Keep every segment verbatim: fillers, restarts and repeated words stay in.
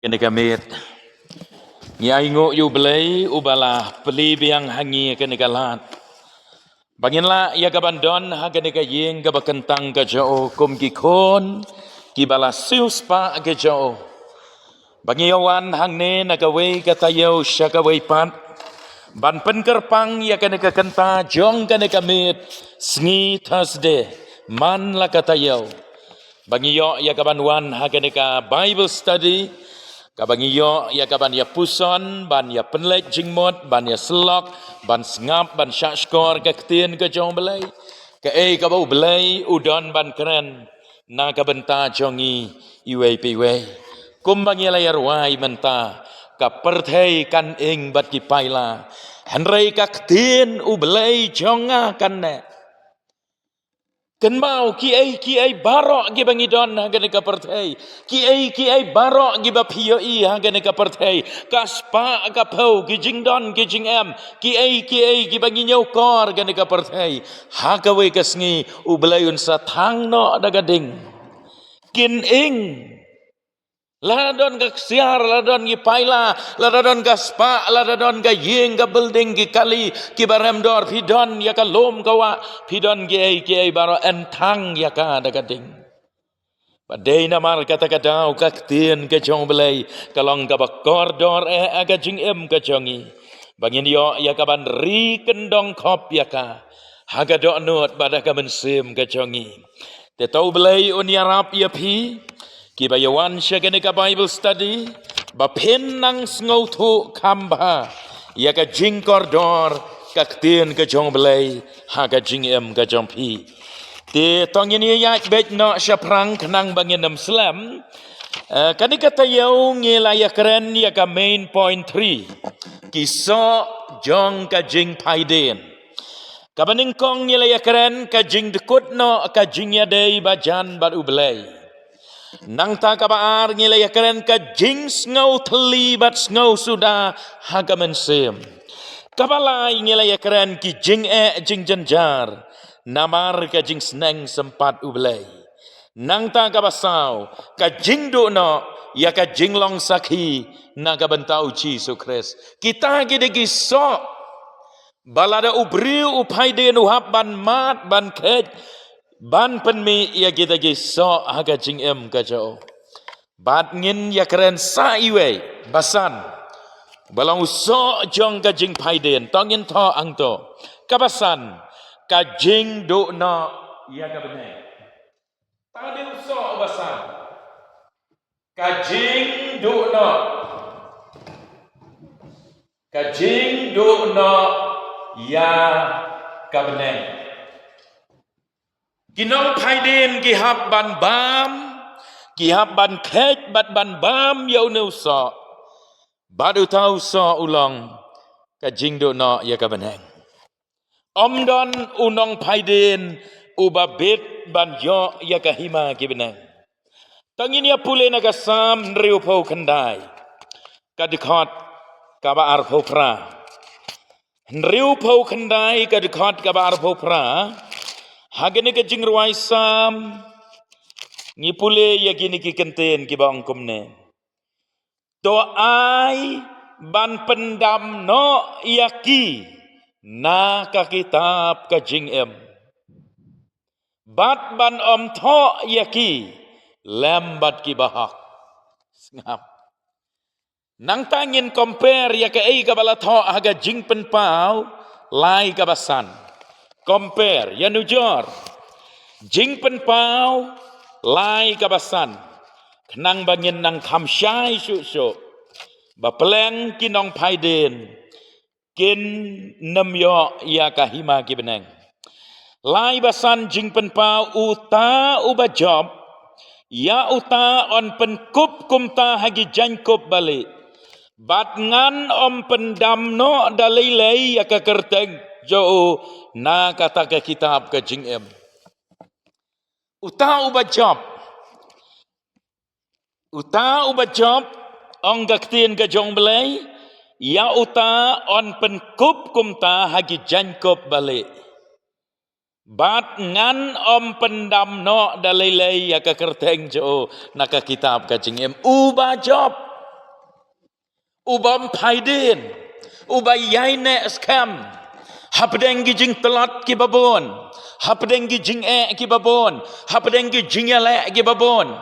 Kane ka miet, ngi ainguh ïa U Blei uba la plie biang ha ngi kane ka lad ba ngin lah ïa ka ban don ha kane ka ïing kaba kyntang ka jong U kum ki khun kiba la siewspah ka jong U. Ba ngi ïa wan hangne na kawei ka taïew sha kawei pat ban pynkyrpang ïa kane ka kynta jong kane ka miet sngi Thursday man la ka taïew. Ba ngi ïoh ïa ka ban wan ha kane ka Bible study, kaba ngi ïoh ïa ka ban ïa puson, ban ïa pynleit jingmut, ban ïa syllok, ban sngap, ban shahshkor ka ktien ka jong U Blei. Kaei kaba U Blei u don ban kren na ka bynta jong ngi iwei pa iwei. Kumba ngi la ïa rwai mynta, ka pyrthei kan ing bad ki paila, hynrei ka ktien U Blei jong nga kan neh. Kynmaw, kiei kiei baroh kiba ngi don ha kane ka pyrthei, kiei kiei baroh kiba phi ïohi ha kane ka pyrthei, ka spah ka phew, ki jingdon ki jingem, kiei kiei kiba ngi ñiewkor kane ka pyrthei, ha kawei ka sngi U Blei un sa thang noh da ka ding. Kin ing. Lada don ka ksiar, lada don ki paila, lada don ka spah, lada don ka ïing, ka building, ki kali kiba rem dor, phi don ïa ka lum ka wah, phi don kiei kiei baroh, yn thang ïa ka da ka ding. Ba dei namar kata ka daw ka ktien ka jong U Blei ka long kaba kordor eh ha ka jingim ka jong ngi, ba ngin ïoh ïa ka ban ri kyndong khop ïa ka ha ka dohnud bad ha ka mynsiem ka jong ngi. Te to U Blei un ïarap ïa phi kiba ïa wan sha kane ka Bible study, ba phin nang sngewthuh kham bha ïa ka jingkordor ka ktien ka jong U Blei ha ka jingim ka jong phi. Te to ngin ïa ïaid beit noh shaphrang khnang ba ngin ym slem. Eh, kane ka taïew ngi la ïa kren ïa ka main point three, ki soh jong ka jingphaidien. Kaba nyngkong ngi la ïa kren ka jingdkut noh ka jingïadei bajan bad U Blei. Nangta kaba ar ngi la ïa kren ka jingsngew thylli bad sngew suda ha ka mynsiem. Kaba lai ngi la ïa kren ki jingeh jingjynjar namar ka jingsneng sympat U Blei. Nangta kaba saw, ka jingduh noh ïa ka jinglong sakhi na ka bynta U Jisu Khrist. Kita ki dei ki soh ba lada u briew u phaidien u hap ban mad, ban kheit, ban pynmih ïa kita ki soh ha ka jingim ka jong u. Bad ngin ïa kren sa iwei, ba san, ba long u soh jong ka jingphaidien. To ngin thoh hangto. Kaba san, ka jingduh noh ïa ka bneng. Tang dei u soh ba san. Ka jingduh noh. Ka jingduh noh ïa ka bneng. Ki nongphaidien ki hap ban bam, ki hap ban kheit bad ban bam ïa une u soh. Bad uta u soh u long ka jingduh noh ïa ka bneng. Ym don u nongphaidien uba bit ban ïoh ïa ka hima ki bneng. To ngin ïa pule na ka Salm hynriewphew khyndai, ka dkhot kaba arphew phra. Hynriewphew khyndai, ka dkhot kaba arphew phra. Ha kane ka jingrwai Salm ngi pule ïa kine ki kyntien kiba ong kumne. To ai ban pyndam noh ïa ki na ka kitab ka jingim, bad ban ym thoh ïa ki lem bad ki bahok. Sngap. Nangta ngin compare ïa kaei kaba la thoh ha ka Jingpynpaw lai kaba san. Compare, ïa nujor. Jingpynpaw lai kaba san. Khnang ba ngin nang kham shai shuh shuh ba pleng ki nongphaidien kin nym ïoh ïa ka hima ki bneng. Lai ba san Jingpynpaw, uta uba jop, ïa uta yn pynkup kumta ha ki jaiñkup balieh. Bad ngan ym pyndam noh da lei lei ïa ka kyrteng jong u na kata ka kitab ka jingim. Uta uba jop. Uta uba jop, ong ka ktien ka jong U Blei, ïa uta yn pynkup kumta ha ki jaiñkup balieh. Bad ngan ym pyndam noh da lei lei ïa ka kyrteng jong u na ka kitab ka jingim. Uba jop. u bym phaidien, u ba ïaineh skhem hapdeng ki jingtlot ki babun, hapdeng ki jingeh ki babun, hapdeng ki jingïaleh ki babun.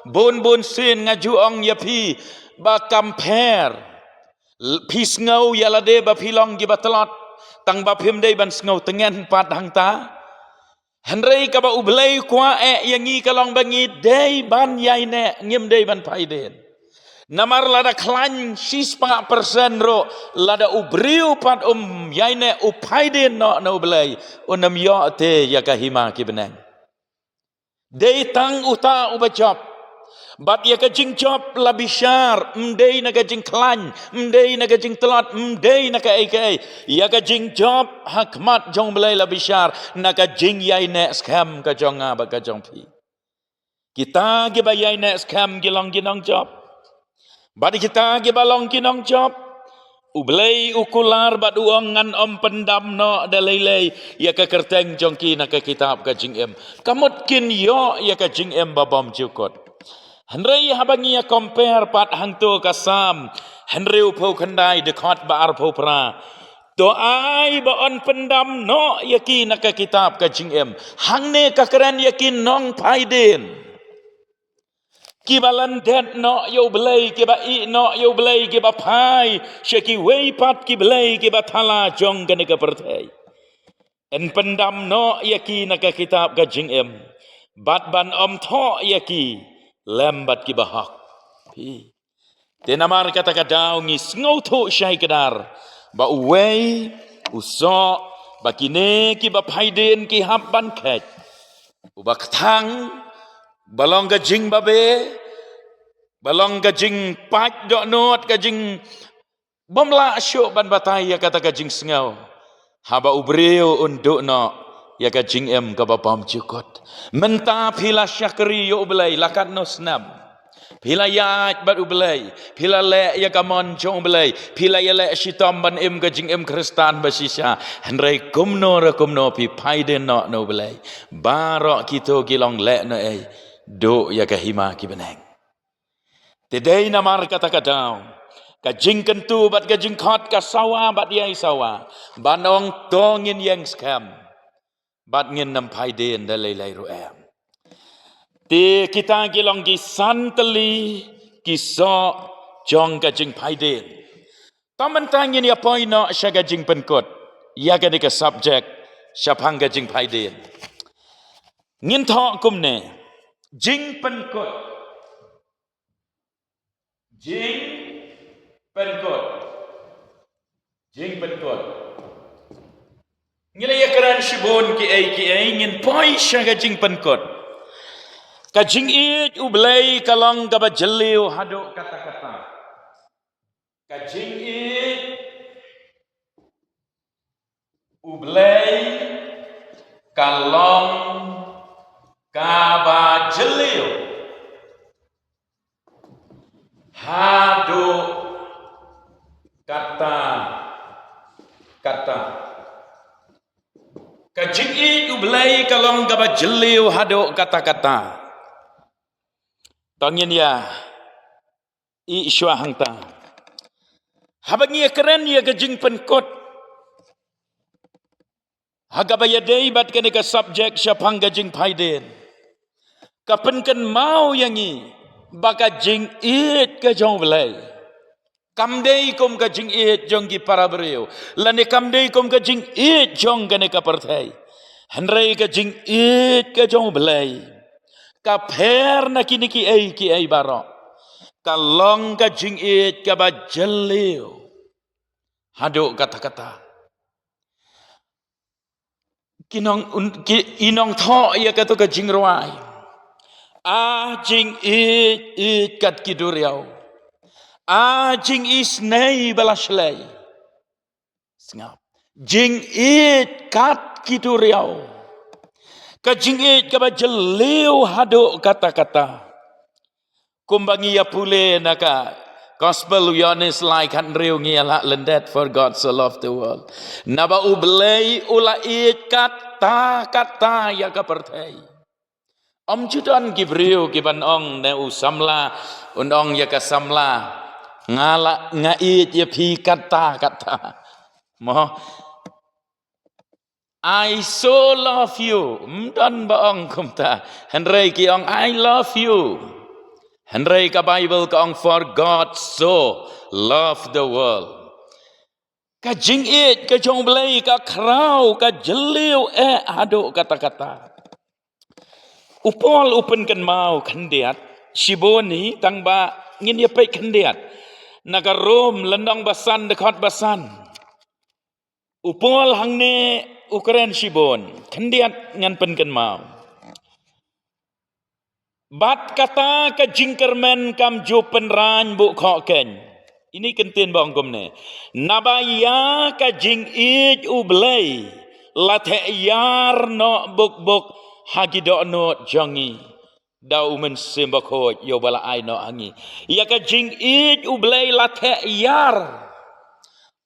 Bun bun sien nga ju ong ïa phi ba kam pher. Phi sngew ïa lade ba phi long ki ba tlot, tang ba phim dei ban sngew tngen pat hangta. Hynrei kaba U Blei u kwah eh ïa ngi ka long ba ngi dei ban ïaineh, ngim dei ban phaidien. Namar lada khlaiñ shispah persen ruh, lada u briew pat um ïaineh, u phaidien noh na U Blei, un ym ïoh te ïa ka hima ki bneng. Dei tang uta u ba jop. Bad ïa ka jingjop la bishar, ym dei na ka jingkhlaiñ, ym dei na ka jingtlot, ym dei na kaei kaei. Ïa ka jingjop ha khmat jong U Blei la bishar na ka jingïaineh skhem ka jong nga bad ka jong phi. Kita ki ba ïaineh skhem ki long ki nongjop. Bad kita ki ba long ki nongjop, U Blei u kular bad u ong, ngan ym pyndam noh da lei lei ïa ka kyrteng jong ki na ka kitab ka jingim. Ka mut kin ïoh ïa ka jingim ba bymjukut. Hynrei haba ngi ïa compare pat hangto ka Salm hynriewphew khyndai, dkhot ba arphew phra. To ai ba yn pyndam noh ïa ki na ka kitab ka jingim. Hangne ka kren ïa ki nongphaidien. Ki ba lyndet noh ïa U Blei, ki ba ïeh noh ïa U Blei, ki ba phai sha kiwei pat ki blei ki ba thala jong kane ka pyrthei. Yn pyndam noh ïa ki na ka kitab ka jingim. Bad ban ym thoh ïa ki lem bad ki ba hok. Phi. Te namar kata ka daw ngi sngewthuh shai kdar ba uwei u soh ba kine ki ba phaidien ki hap ban khet. U ba kthang, ba long ka jingbabe, ba long ka jingpait dohnud, ka jing bym lah shuh ban batai ïa kata ka jingsngew. Haba u briew un duh noh ïa ka jingim kaba bymjukut. Mynta phi la shakri ïa U Blei la katno snem. Phi la ïaid bad U Blei, phi la leh ïa ka mon jong U Blei, phi la ïaleh shitom ban im ka jingim Khristan ba shisha. Hynrei kumno re kumno phi phaidien noh na U Blei. Baroh kito ki long lehnohei, duh ïa ka hima ki bneng. Te dei namar kata ka daw, ka jingkyntu bad ka jingkhot ka sawa bad ïai sawa ban ong to ngin ïeng skhem bad ngin ym phaidien da lei lei ruh em. Te kita ki long ki san tylli ki soh jong ka jingphaidien. Te mynta ngin ïa poi noh sha ka jingpynkut ïa kane ka subject shaphang ka jingphaidien. Ngin thoh kumne, jingpynkut. Jingpynkut. Jingpynkut. Ngi la ïa kren shibun kiei kiei, ngin poi sha ka jingpynkut. Ka jingïeit U Blei ka long kaba jylliew haduh katta katta. Ka jingïeit U Blei ka long kaba jylliew haduh katta katta. Ka jingïeit U Blei ka long kaba jylliew haduh katta katta. To ngin ïa ïeh shuwa hangta. Haba ngi ïa kren ïa ka jingpynkut, ha kaba ïadei bad kane ka subject shaphang ka jingphaidien, ka pynkynmaw ïa ngi ba ka jingïeit ka jong U Blei kam dei kum ka jingïeit jong ki para briew, lane kam dei kum ka jingïeit jong kane ka pyrthei. Hynrei ka jingïeit ka jong U Blei ka pher na kine kiei kiei baroh. Ka long ka jingïeit kaba jylliew haduh katta katta. Ki nong, un, ki, i nongthoh ïa kato ka jingrwai. A jingïeit, ïeit kat ki duriaw. A jingisynei ba la shlei. Sngap. Jingïeit kat ki duriaw. Ka jingïeit kaba jylliew haduh katta katta. Kumba ngi ïa pule na ka Gospel u Ïoannis lai khathynriew, ngi ïa lah lyndet, "For God so loved the world." Naba U Blei u la ïeit katta katta ïa ka pyrthei. Ym ju don ki briew ki ban ong, ne u samla un ong ïa ka samla, Nga la, nga ïeit ïa phi katta katta. Mo. "I so love you." Ym don ba ong kumta. Hynrei ki ong, "I love you." Hynrei ka Bible ka ong, "For God so loved the world." Ka jingïeit ka jong U Blei ka khraw, ka jylliew eh haduh katta katta. U Paul u pynkynmaw khyndiat, shibun hi, tang ba ngin ïa peit khyndiat. Na ka Rom lynnong ba san dkhot ba san. U Paul hangne u kren shibun, khyndiat ngan pynkynmaw. Bad kata ka jingkyrmen kam ju pynrang buh khoh keiñ. Ini kyntien ba ong kumne. Naba ïa ka jingïeit U Blei la theh ïar noh buk buk ha ki dohnud jong ngi. Da U Mynsiem Bakhuid ïa uba la ai noh ha ngi. Ïa ka jingïeit U Blei la theh ïar.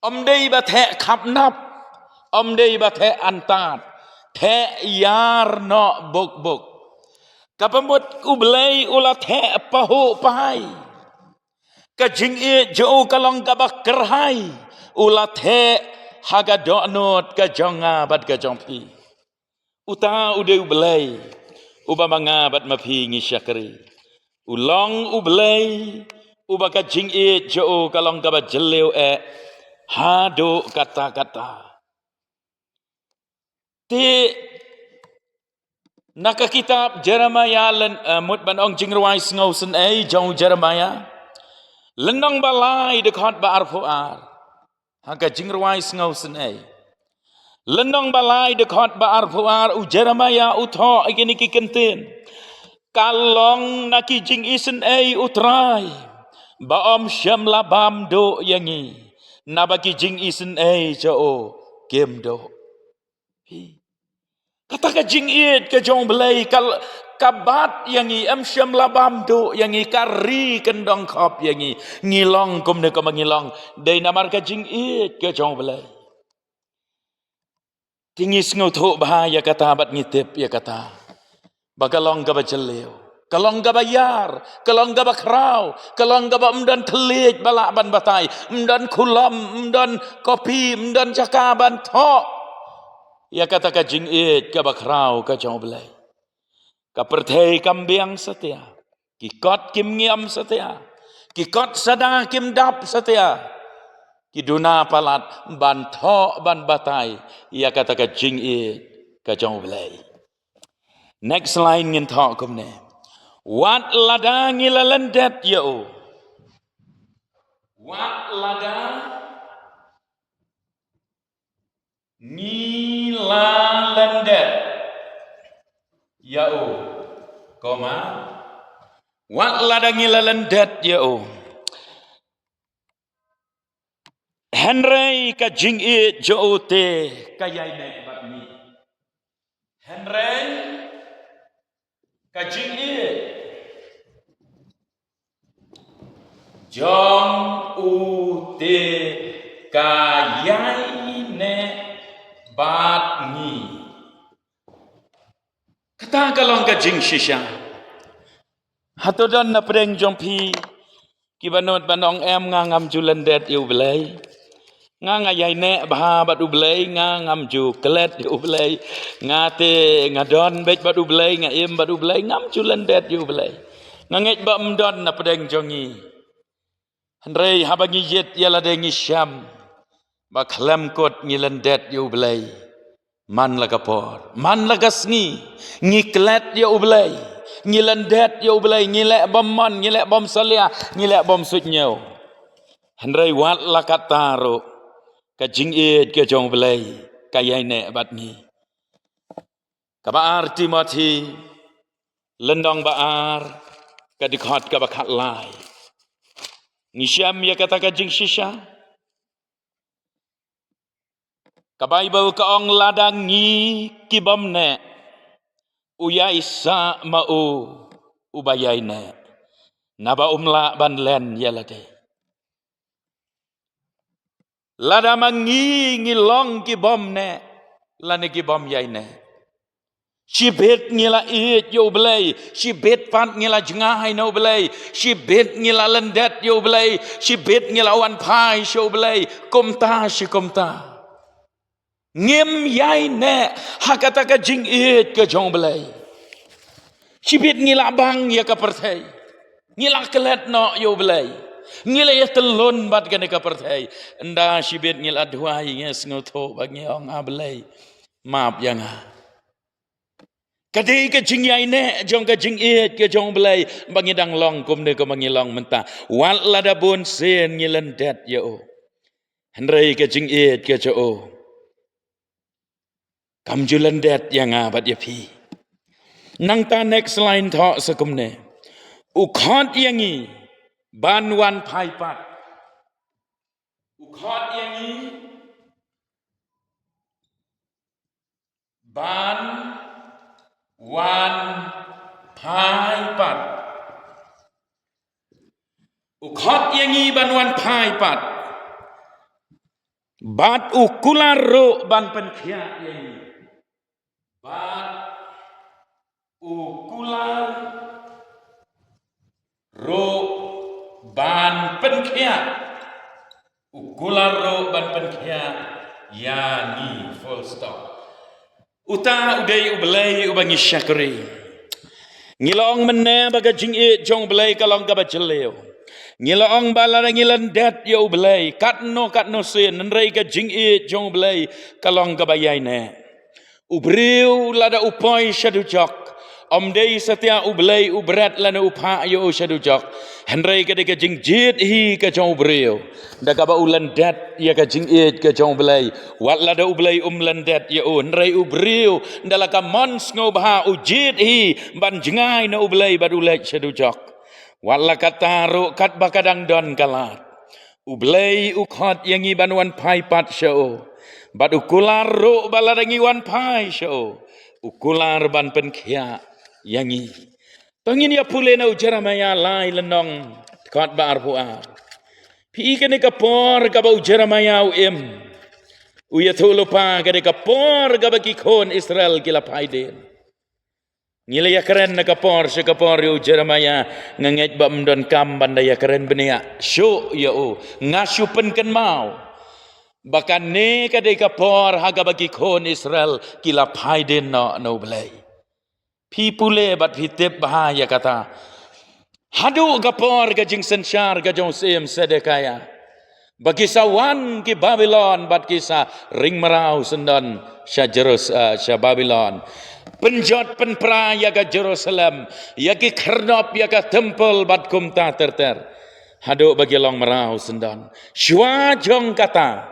Ym dei ba theh khapnap. Ym dei ba theh antad. Theh ïar noh buk buk. Kaba mut U Blei u la theh pahuh pai. Ka jingïeit jong u ka long kaba kyrhai. U la theh ha ka dohnud ka jong nga bad ka jong phi. Uta u dei U Blei uba ma nga bad ma phi ngi shakri. U long U Blei uba ka jingïeit jong u ka long kaba jylliew eh haduh katta katta. Te na ka kitab Jeremiah lyn, eh, mut ban ong Jingrwai Sngewsynei jong u Jeremiah. Lynnong ba lai dkhot ba arphew ar. Ha ka Jingrwai Sngewsynei. Lynnong ba lai dkhot ba arphew ar, u Jeremiah u thoh ïa kine ki kyntien. Ka long na ki jingisynei U Trai ba ym shym la bam duh ïa ngi. Naba ki jingisynei jong u kim duh. Hi. Kata ka jingïeit ka jong U Blei ka, ka bat ïa ngi, ym shym la bam duh ïa ngi, ka ri kyndong khop ïa ngi. Ngi long kumne kumba ngi long. Dei namar ka jingïeit ka jong U Blei. Te ngi sngewthuh bha ïa kata bad ngi tip ïa kata. Ba ka long kaba jylliew. Ka long kaba ïar, ka long kaba khraw, ka long kaba ym don thylliej ba lah ban batai, ym don khulom, ym don kopi, ym don jaka ban thoh. Ïa kata ka jingïeit kaba khraw ka jong U Blei. Ka pyrthei kam biang satia. Ki kot kim ngiam satia. Ki kot sada kim dap satia. Ki duna palat ban thoh ban batai ïa kata ka jingïeit ka jong U Blei. Next line ngin thoh kumne. Wat lada ngi la lyndet ïa u. Wat lada ngi la lyndet ïa u. Comma. Wat lada ngi la lyndet ïa u. Hynrei ka jingïeit jong u te ka ïaineh bad ngi. Hynrei ka jingïeit jong u te ka ïaineh bad ngi. Kata ka long ka jingshisha. Hato don na pdeng jong phi kiba nud ban ong em nga ngam ju lyndet ïa U Blei. Nga nga ïaineh bha bad U Blei, nga ngam ju klet ïa U Blei. Nga te nga don beit bad U Blei, nga im bad U Blei, ngam ju lyndet ïa U Blei. Nga ngeit ba ym don na pdeng jong ngi. Hynrei haba ngi ïeit ïa lade ngi shem ba khlem kut ngi lyndet ïa U Blei. Man la ka por, man la ka sngi, ngi klet ïa U Blei, ngi lyndet ïa U Blei, ngi leh bymman, ngi leh bymsalia, ngi leh bymsuidñiew. Hynrei wat la katta ruh ka jingïeit ka jong U Blei ka ïaineh bad ngi. Kaba ar Timothi, lynnong ba ar, ka dkhot kaba khatlai. Ngi shem ïa kata ka jingshisha. Ka Baibl ka ong lada ngi ki bym neh, u ïaisah ma u uba ïaineh. Naba um lah ban len ïa lade. Lada ma ngi ngi long ki bym neh lane ki bym ïaineh, Shibit ngi la ïeit ïa U Blei, shibit pat ngi la jngai na U Blei, shibit ngi la lyndet ïa U Blei, shibit ngi la wan phai sha U Blei, kumta shi kumta. Ngim ïai neh ha kata ka jingïeit ka jong U Blei. Shibit ngi la bang ïa ka pyrthei. Ngi la klet noh ïa U Blei. Ngi la ïatyllun bad kane ka pyrthei. Ynda shibit ngi la duwai, ngi sngewthuh bad ngi ong, A Blei, map ïa nga. Ka dei ka jingïaineh jong ka jingïeit ka jong U Blei ba ngi dang long kumne kumba ngi long mynta. Wat lada bun sien ngi lyndet ïa U, hynrei ka jingïeit ka jong U kam ju lyndet ïa nga bad ïa phi. Nangta next line thoh sa kumne: U khot ïa ngi ban wan phai pat. U khot ïa ngi ban wan phai pat. U khot ïa ngi ban wan phai pat. Bad u kular ruh ban pynkhiah ïa ngi. Bad u kular ruh ban pynkhiah. U kular ruh ban pynkhiah ïa ngi, full stop. Uta u dei U Blei uba ngi shakri. Ngi la ong mynne ba ka jingïeit jong U Blei ka long kaba jylliew. Ngi la ong ba lada ngi lyndet ïa U Blei katno katno sien, hynrei ka jingïeit jong U Blei ka long kaba ïaineh. U briew lada u poi sha dujok, ym dei satia U Blei u bret lane u phah ïa u sha dujok. Hynrei ka dei ka jingjied hi ka jong u briew da kaba u lyndet ïa ka jingïeit ka jong U Blei. Wat lada U Blei um lyndet ïa u, hynrei u briew da la ka mon sngewbha u jied hi ban jngai na U Blei bad u leit sha dujok. Wat la kata ruh, katba ka dang don ka lad, U Blei u khot ïa ngi ban wan phai pat sha u. Bad u kular ruh ba lada ngi wan phai sha u, u kular ban pynkhiah ïa ngi. To ngin ïa pule na u Jeremaïah lai lynnong, dkhot ba arphew ar. Phi i kane ka por kaba u Jeremaïah u im, u ïathuh lypa ka dei ka por kaba ki khun Israel ki la phai dien. Ngi la ïakren na ka por sha ka por ïa u Jeremaïah, nga ngeit ba ym don kam ban da ïakren bniah shuh ïa u. Nga shu pynkynmaw ba kane ka dei ka por ha kaba ki khun Israel ki la phai dien noh na U Blei. Phi pule bad phi tip bha ïa kata. Haduh ka por ka jingsynshar ka jong u Syiem Sedekiah, ba ki sa wan ki Babilon bad ki sa ring mraw syndon sha Jerus-, eh, sha Babilon. Pynjot pynpra ïa ka Jerusalem, ïa ki khyrnop, ïa ka templ bad kumta ter ter. Haduh ba ki long mraw syndon. Shuwa jong kata,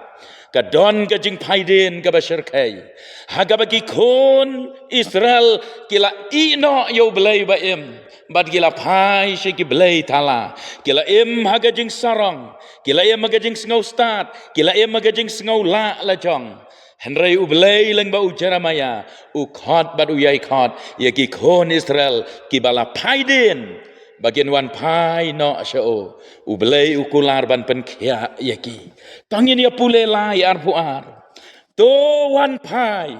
ka don ka jingphai dien kaba shyrkhei, ha kaba ki khun Israel ki la ïeh noh ïa U Blei ba im, bad ki la phai sha ki blei thala. Ki la im ha ka jingsarong, ki la im ha ka jingsngew stad, ki la im ha ka jingsngew lah lajong. Hynrei U Blei lyngba u Jeremaïah u khot bad u ïai khot ïa ki khun Israel kiba la phai dien ba kin wan phai noh sha u. U Blei u kular ban pynkhiah ïa ki. To ngin ïa pule lai arphew ar. To wan phai,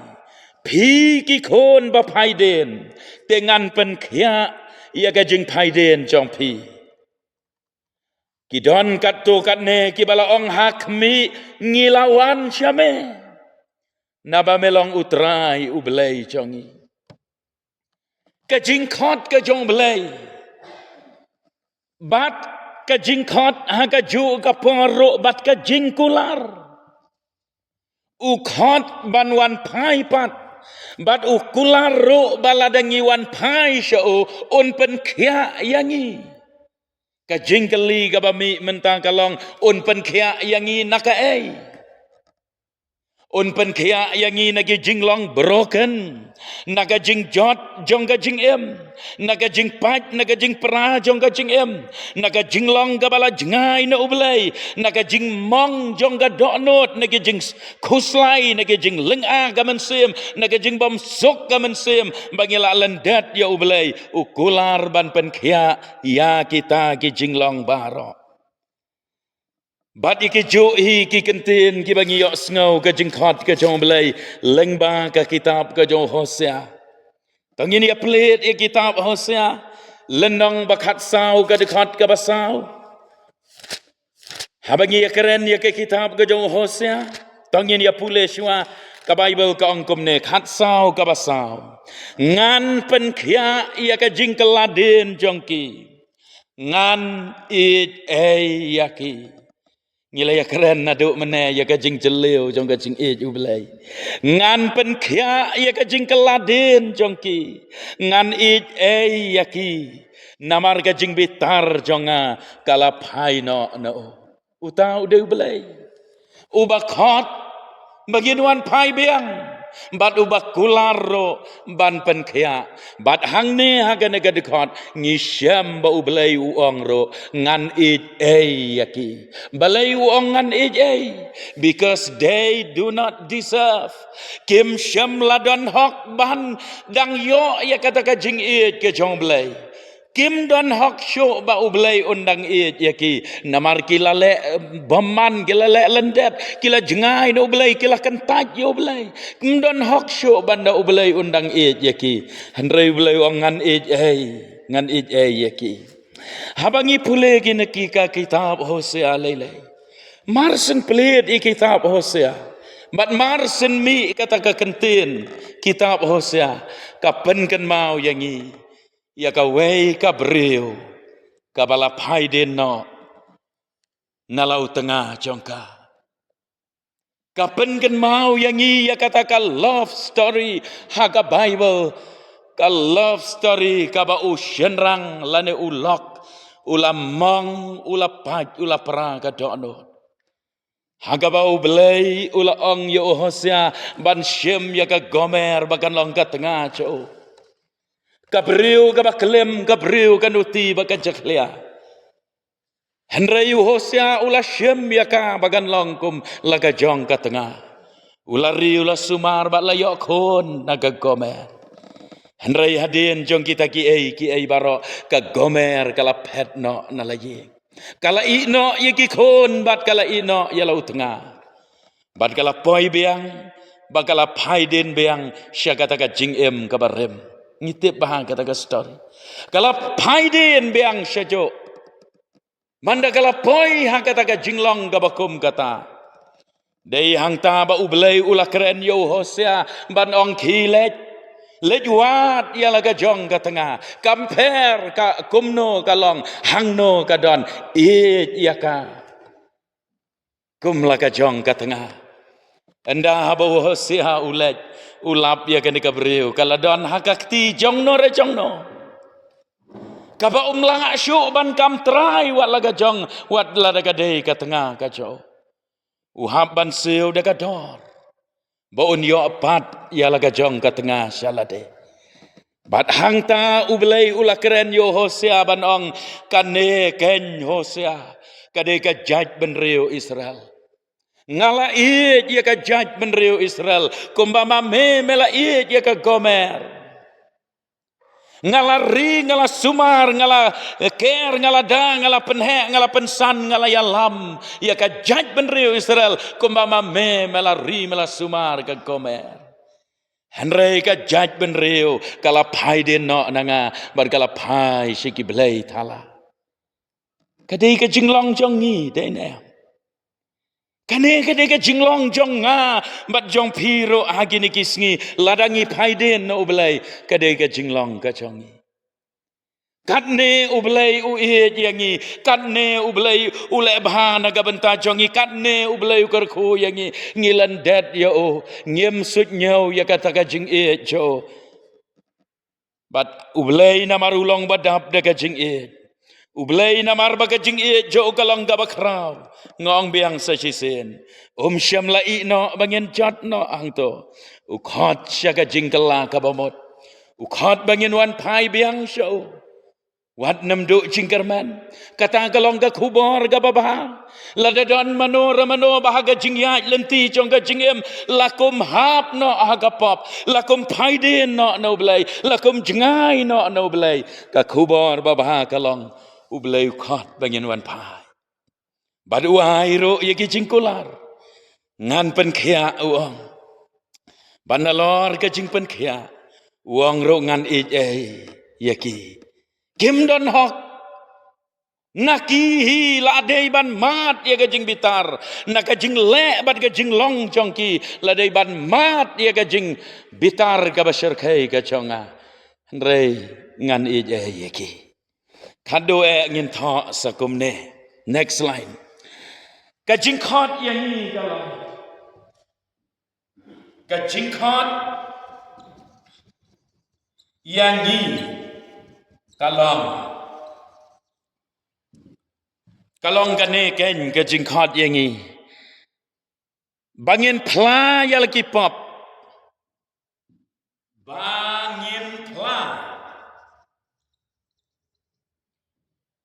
phi ki khun ba phai dien, te ngan pynkhiah ïa ka jingphai dien jong phi. Ki don katto katne kiba la ong ha khmih, ngi la wan sha me, naba me long U Trai U Blei jong ngi. Ka jingkhot ka jong U Blei bad ka jingkhot ha kajuh ka por ruh bad ka jingkular. U khot ban wan phai pat, bad u kular ruh ba lada ngi wan phai sha u, un pynkhiah ïa ngi. Ka jingkylli kaba mih mynta ka long, un pynkhiah ïa ngi na kaei? Un pynkhiah ïa ngi na ki jinglong broken, na ka jingjot jong ka jingim, na ka jingpait, na ka jingpra jong ka jingim, na ka jinglong kaba la jngai na U Blei, na ka jingmong jong ka dohnud, na ki jingkhuslai, na ki jinglynga ka mynsiem, na ka jingbymsuk ka mynsiem, ba ngi la lyndet ïa U Blei, u kular ban pynkhiah ïa kita ki jinglong baroh. Bad ïa kijuh hi ki kyntien kiba ngi ïohsngew ka jingkhot ka jong U Blei lyngba ka kitab ka jong u Hosea. To ngin ïa plie ïa kitab Hosea, lynnong ba khatsaw, ka dkhot kaba saw. Haba ngi ïa kren ïa ka kitab ka jong Hosea, to ngin ïa pule shuwa. Ka Baibl ka ong kumne, khatsaw kaba saw: Ngan pynkhiah ïa ka jingkylla dien jong ki, ngan ïeit ei ïa ki. Ngi la ïa kren naduh mynne ïa ka jingjylliew jong ka jingïeit U Blei. Ngan pynkhiah ïa ka jingkylla dien jong ki, ngan ïeit ei ïa ki. Namar ka jingbitar jong nga ka la phai noh na u. Uta u dei U Blei uba khot ba ngin wan phai biang, bad uba kular ruh ban pynkhiah. Bad hangne ha kane ka dkhot ngi shem ba U Blei u ong ruh, ngan ïeit ei ïa ki. Balei u ong ngan ïeit ei? Because they do not deserve. Kim shym la don hok ban dang ïoh ïa kata ka jingïeit ka jong U Blei. Kim don hok shuh ba U Blei un dang ïeit ïa ki. Namar ki la leh, eh, bymman, ki la leh lyndet, ki la jngai na U Blei, ki la kyntait ïa U Blei. Kim don hok shuh ban da U Blei un dang ïeit ïa ki. Hynrei U Blei u ong ngan ïeit ei, ngan ïeit ei ïa ki. Haba ngi pule ïa kane ka kitab Hosea lei lei, mar syn plie ïa kitab Hosea, bad mar syn mih kata ka kyntien kitab Hosea, ka pynkynmaw ïa ngi ïa kawei ka briew kaba la phai dien noh na la u tnga jong ka. Ka pynkynmaw ïa ngi ïa kata ka love story ha ka Baibl. Ka love story kaba u shynrang lane u lok u la mong, u la pait, u la pra ka dohnud. Ha kaba U Blei u la ong ïa u Hosea ban shim ïa ka Gomer ba kan long ka tnga jong u. Ka briew kaba klim, ka briew ka nuti bad ka jakhlia. Hynrei u Hosea u la shim ïa ka ba kan long kum la ka jong ka tnga. U la ri, u la sumar bad la ïoh khun na ka Gomer. Hynrei hadien jong kita kiei kiei baroh, ka Gomer ka la phet noh na la ïing. Ka la ïeh noh ïa ki khun bad ka la ïeh noh ïa la u tnga. Bad ka la poi biang, bad ka la phai dien biang sha kata ka jingim kaba rim. Ngi tip bha kata ka story. Ka la phai dien biang shajuh. Mynda ka la poi ha kata ka jinglong kaba kum kata, dei hangta ba U Blei u la kren ïa u Hosea ban ong, khie leit, leit wad ïa la ka jong ka tnga, compare ka kumno ka long, hangno ka don, ïeit ïa ka kum la ka jong ka tnga. Ynda haba u Hosea u leit, u lap ïa kane ka briew, ka la don ha ka kti jongno re jongno, kaba um lah shuh ban kam trai wat la ka jong, wat lada ka dei ka tnga ka jong u. U hap ban siew da ka dor ba un ïoh pat ïa la ka jong ka tnga sha lade. Bad hangta U Blei u la kren ïa u Hosea ban ong, kane keiñ Hosea, ka dei ka jaitbynriew Israel. Nga la ïeit ïa ka jaitbynriew Israel kumba ma me, me la ïeit ïa ka Gomer. Nga la ri, nga la sumar, nga la ker, nga la da, nga la pynheh, nga la pynsan, nga la ïalam ïa ka jaitbynriew Israel kumba ma me, me la ri, me la sumar ka Gomer. Hynrei ka jaitbynriew ka la phai dien noh na nga bad ka la phai sha ki blei thala. Ka dei ka jinglong jong ngi, dei ne em? Kane ka dei ka jinglong jong nga bad jong phi ruh ha kine ki sngi, lada ngi phai dien na U Blei, ka dei ka jinglong ka jong ngi. Katne U Blei u ïeit ïa ngi, katne U Blei u leh bha na ka bynta jong ngi, katne U Blei u kyrkhu ïa ngi, ngi lyndet ïa u, ngim suidñiew ïa kata ka jingïeit jong u. Bad U Blei namar u long ba dap da ka jingïeit, U Blei namar ba ka jingïeit jong u ka long kaba khraw, nga ong biang sa shisien, um shym la ïeh noh ba ngin jot noh hangto. U khot sha ka jingkylla kaba mut. U khot ba ngin wan phai biang sha u. Wat nym duh jingkyrmen. Kata ka long ka khubor kaba bha. Lada don mano re mano ba ha ka jingïaid lynti jong ka jingim la kum hap noh ha ka pop, la kum phai dien noh na U Blei, la kum jngai noh na U Blei, ka khubor ba bha ka long U Blei u khot ba ngin wan phai. Bad u ai ruh ïa ki jingkular. Ngan pynkhiah, u ong. Bad nalor ka jingpynkhiah, U ong ruh ngan ïeit ei ïa ki. Kim don hok. Na ki hi la dei ban mad ïa ka jingbitar. Na ka jingleh bad ka jinglong jong ki la dei ban mad ïa ka jingbitar kaba shyrkhei ka jong nga. Hynrei ngan ïeit ei ïa ki. Khatduh eh ngin thoh sa kumne. Next line. Ka jingkhot ïa ngi ka long. Ka jingkhot ïa ngi ka long. Ka long kane keiñ ka jingkhot ïa ngi. Ba ngin phla ïa la ki pop. Ba ngin phla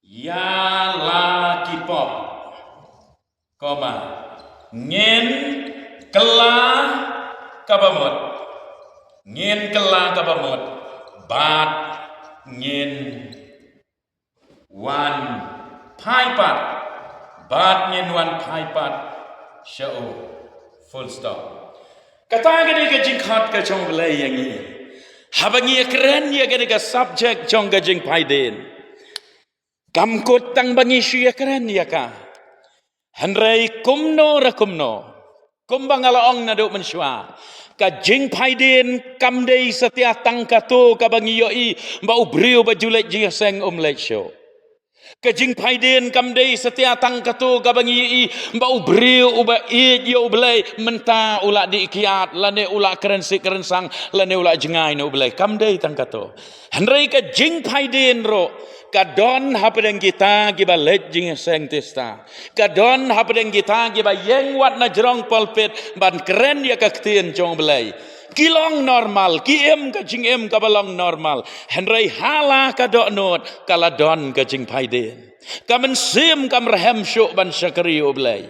ïa la ki pop. Comma. Ngin kylla kaba mut. Ngin kylla kaba mut. Bad ngin wan phai pat. Bad ngin wan phai pat sha u. Full stop. Kata ka dei ka jingkhot ka jong U Blei ïa ngi. Haba ngi ïakren ïa kane ka subject jong ka jingphaidien. Kam kut tang ba ngi shu ïakren ïa ka. Hynrei kumno re kumno. Kumba nga la ong naduh mynshuwa. Ka jingphaidien kam dei satia tang kato kaba ngi ïohi ba u briew ba ju leit jingïaseng um leit shuh. Ka jingphaidien kam dei satia tang kato kaba ngi ïohi ba u briew uba ïeit ïa U Blei mynta u la dih kiad lane u la kren sih kren sang lane u la jngai na U Blei. Kam dei tang kato. Hynrei ka jingphaidien ruh ka don hapdeng kita kiba leit jingïaseng tista. Ka don hapdeng kita kiba ïeng wat na jrong pulpit ban kren ïa ka ktien jong U Blei. Ki long normal, ki im ka jingim kaba long normal. Hynrei ha la ka dohnud ka la don ka jingphaidien. Ka mynsiem kam rhem shuh ban shakri U Blei.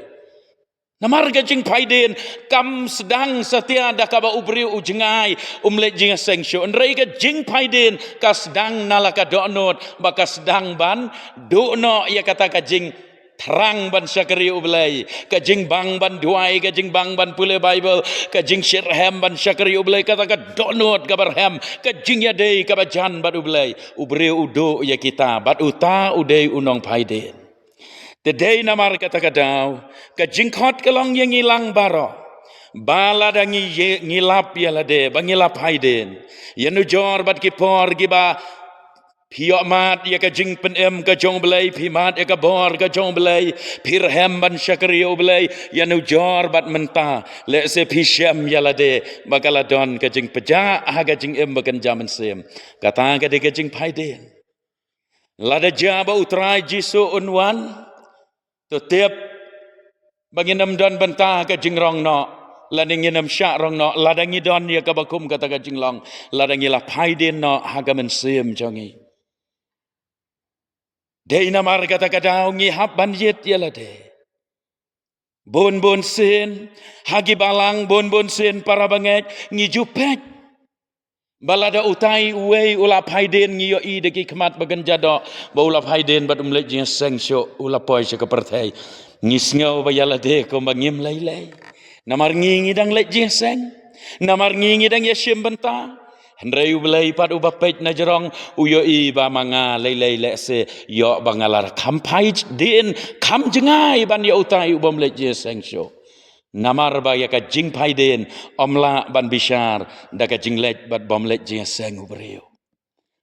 Namar ka jingphaidien kam sdang satia da kaba u briew u jngai um leit jingïaseng shuh. Hynrei ka jingphaidien ka sdang na la ka dohnud ba ka sdang ban duh noh ïa kata ka jingthrang ban shakri U Blei, ka jingbang ban duwai, ka jingbang ban pule Baibl, ka jingshitrhem ban shakri U Blei, kata ka dohnud kaba rhem, ka jingïadei kaba jan bad U Blei. U briew u duh ïa kita bad uta u dei u nongphaidien. Te dei namar kata ka daw ka jingkhot ka long ïa ngi lang baroh. Ba lada ngi ïe-, ngi lap ïa lade ba ngi la phaidien. Ïanujor bad ki por kiba phi ïoh mad ïa ka jingpynim ka jong U Blei, phi mad ïa ka bor ka jong U Blei, phi rhem ban shakri ïa U Blei, ïanujor bad mynta lehse phi shem ïa lade ba ka la don ka jingpjah ha ka jingim ba kynja mynsiem. Kata ka dei ka jingphaidien. Lada jia ba U Trai Jisu un wan, to tip ba ngin ym don bynta ka jingrong noh, lada ngin ym shah rong noh, lada ngi don ïa kaba kum kata ka jinglong, lada ngi la phaidien noh ha ka mynsiem jong ngi. Dei namar kata ka daw ngi hap ban ïit ïa lade. Bun bun sien ha ki balang, bun bun sien para bangeit ngi ju peit. Ba lada utai uwei u la phaidien ngi ïohi da ki khmat ba kynja doh ba u la phaidien bad um leit jingïaseng shuh, u la poi sha ka pyrthei. Ngi sngew ba ïa lade kumba ngim lei lei. Namar ngi ngi dang leit jingïaseng. Namar ngi ngi dang ïashim bynta. Hynrei U Blei pat uba peit na jrong u ïohi ba ma nga lei lei lehse ïoh ba nga la kham phaidien kham jngai ban ïa utai u bym leit jingïaseng shuh. Namar ba ïa ka jingphaidien ym lah ban bishar da ka jingleit bad bym leit jingïaseng u briew.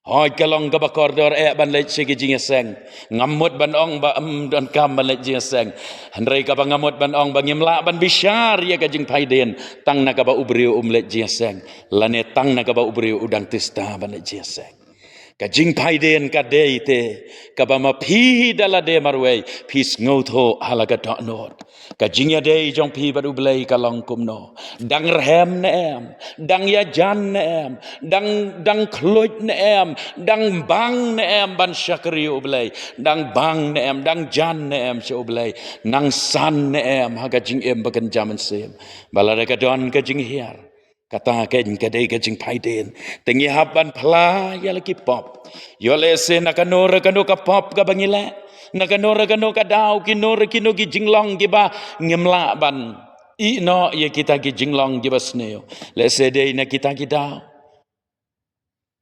Hooid ka long kaba kordor eh ban leit sha ki jingïaseng. Ngam mut ban ong ba ym donkam ban leit jingïaseng. Hynrei kaba nga mut ban ong ba ngim lah ban bishar ïa ka jingphaidien tang na kaba u briew um leit jingïaseng lane tang na kaba u briew u dang tista ban leit jingïaseng. Ka jingphaidien ka dei te kaba ma phi da lade marwei phi sngewthuh ha la ka dohnud. Ka jingïadei jong phi bad U Blei ka long kumno? Dang rhem ne em? Dang ïajan ne em? Dang, dang khluit ne em? Dang bang ne em ban shakri U Blei? Dang bang ne em? Dang jan ne em sha U Blei? Nang san ne em ha ka jingim ba kynja mynsiem? Ba lada ka don ka jinghiar, kata ka, ka dei ka jingphaidien. Te ngi hap ban phla ïa la ki pop. Ïoh lehse na kano re kano ka pop kaba ngi leh. Na kano re kano ka daw kino re kino ki jinglong kiba ngim lah ban ïeh noh ïa kita ki jinglong kiba sniew. Lehse dei na kita ki daw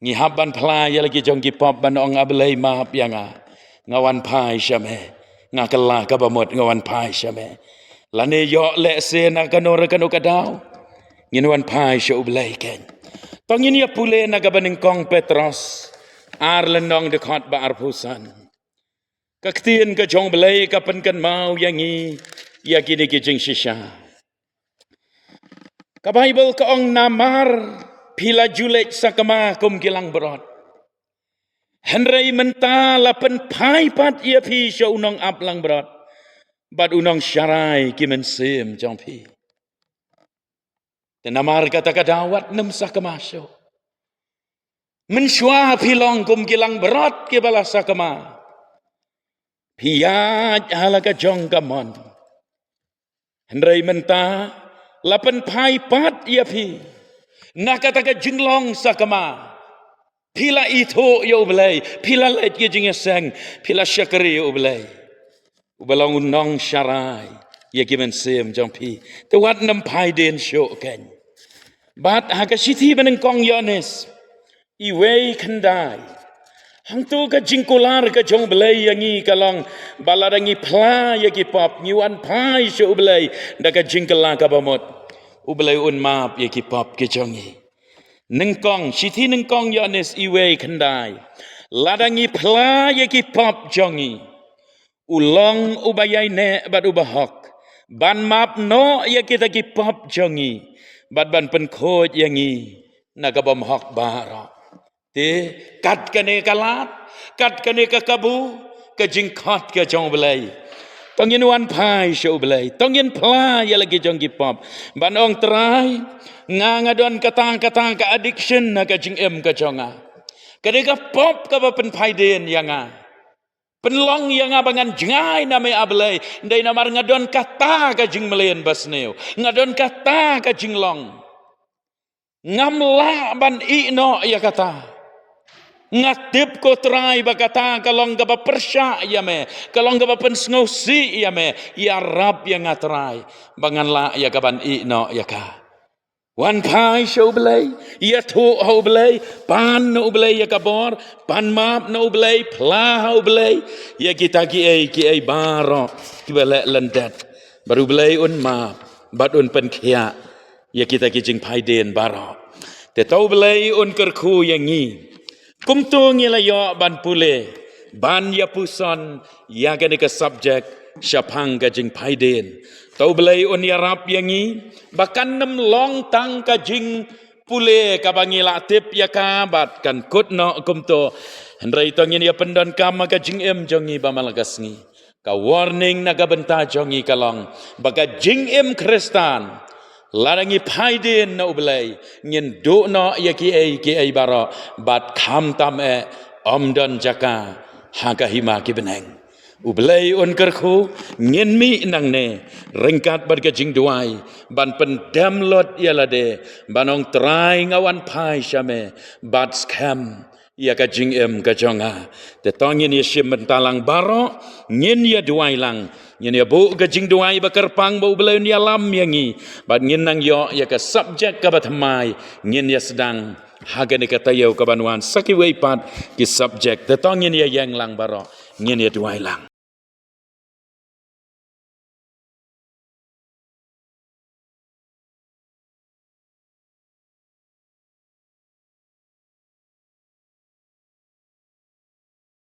Ngi hap ban phla ïa la ki jong ki pop ban ong, A Blei, map ïa nga. Nga wan phai sha me. Nga kylla ka bamut, nga wan phai sha me. Lane ïoh lehse na kano re kano ka daw, ngin wan phai sha U Blei keiñ. To ngin ïa pule na kaba nyngkong Petros ar lynnong, dkhot ba arphew san. Ka ktien ka jong U Blei ka pynkynmaw ïa ngi ïa kine ki jingshisha. Ka Baibl ka ong, Namar phi la ju leit sakma kum ki langbrot, hynrei mynta la pynphai pat ïa phi sha u nongap langbrot bad u nongsharai ki mynsiem jong phi. Te namar kata ka daw wat nym sakma shuh. Mynshuwa phi long kum ki langbrot kiba la sakma, phi ïaid ha la ka jong ka mon. Hynrei mynta la pynphai pat ïa phi na kata ka jinglong sakma. Phi la ithuh ïa U Blei, phi la leit ki jingïaseng, phi la shakri ïa U Blei uba long u nongsharai ïa ki mynsiem jong phi. Te wat nym phaidien shuh keiñ. Bad ha ka shithi ba nyngkong Ïoannis, iwei khyndai, hangto ka jingkular ka jong U Blei ïa ngi ka long ba lada ngi phla ïa ki pop, ngi wan phai sha U Blei da ka jingkylla ka bamut, U Blei un map ïa ki pop ki jong ngi. Nyngkong, shithi nyngkong Ïoannis iwei khyndai, lada ngi phla ïa ki pop jong ngi, u long uba ïaineh bad uba hok ban map noh ïa kita ki pop jong ngi bad ban pynkhuid ïa ngi na ka bymhok baroh. Te kat kane ka lad, kat kane ka kabu, ka jingkhot ka jong U Blei. To ngin wan phai sha U Blei, to ngin phla ïa la ki jong ki pop ban ong, Trai, nga nga don kata kata ka addiction na ka jingim ka jong nga. Ka dei ka pop kaba pynphaidien ïa nga, pynlong ïa nga ba ngan jngai na me, A Blei, dei namar nga don kata ka jingmlien basniew, nga don kata ka jinglong. Ngam lah ban ïeh noh ïa kata. Nga tip ko Trai ba kata ka long kaba pyrshah ïa me, ka long kaba pynsngewsih ïa me. Ïarap ïa nga Trai ba ngan lah ïa ka ban ïeh noh ïa ka. Wan phai sha U Blei, ïathuh ha U Blei, pan na U Blei ïa ka bor, pan map na U Blei, phla ha U Blei ïa kita kiei kiei baroh kiba leh lyndet. Bad U Blei un map bad un pynkhiah ïa kita ki jingphaidien baroh. Te to U Blei un kyrkhu ïa ngi. Kumto ngi la ïoh ban pule, ban ïa puson ïa kane ka subject shaphang ka jingphaidien. To U Blei un ïarap ïa ngi ba kan nym long tang ka jingpule kaba ngi la tip ïa ka bad kan kut noh kumto. Hynrei to ngin ïa pyndonkam ha ka jingim jong ngi ba man la ka sngi. Ka warning na ka bynta jong ngi ka long ba ka jingim Khristan, lada ngi phaidien na U Blei, ngin duh noh ïa kiei kiei baroh bad khamtam eh ym don jaka ha ka hima ki bneng. U Blei un kyrkhu, ngin mih nangne ryngkat bad ka jingduwai ban pyndem lut ïa lade, ban ong, Trai, nga wan phai sha me bad skhem ïa ka jingim ka jong nga. Te to ngin ïa shim bynta lang baroh, ngin ïa duwai lang, ngin ïa buh ka jingduwai ba kyrpang ba U Blei un ïalam ïa ngi bad ngin nang ïoh ïa ka subject kaba thymmai, ngin ïa sdang ha kane ka taïew kaban wan sa kiwei pat ki subject. Te to ngin ïa ïeng lang baroh, ngin ïa duwai lang.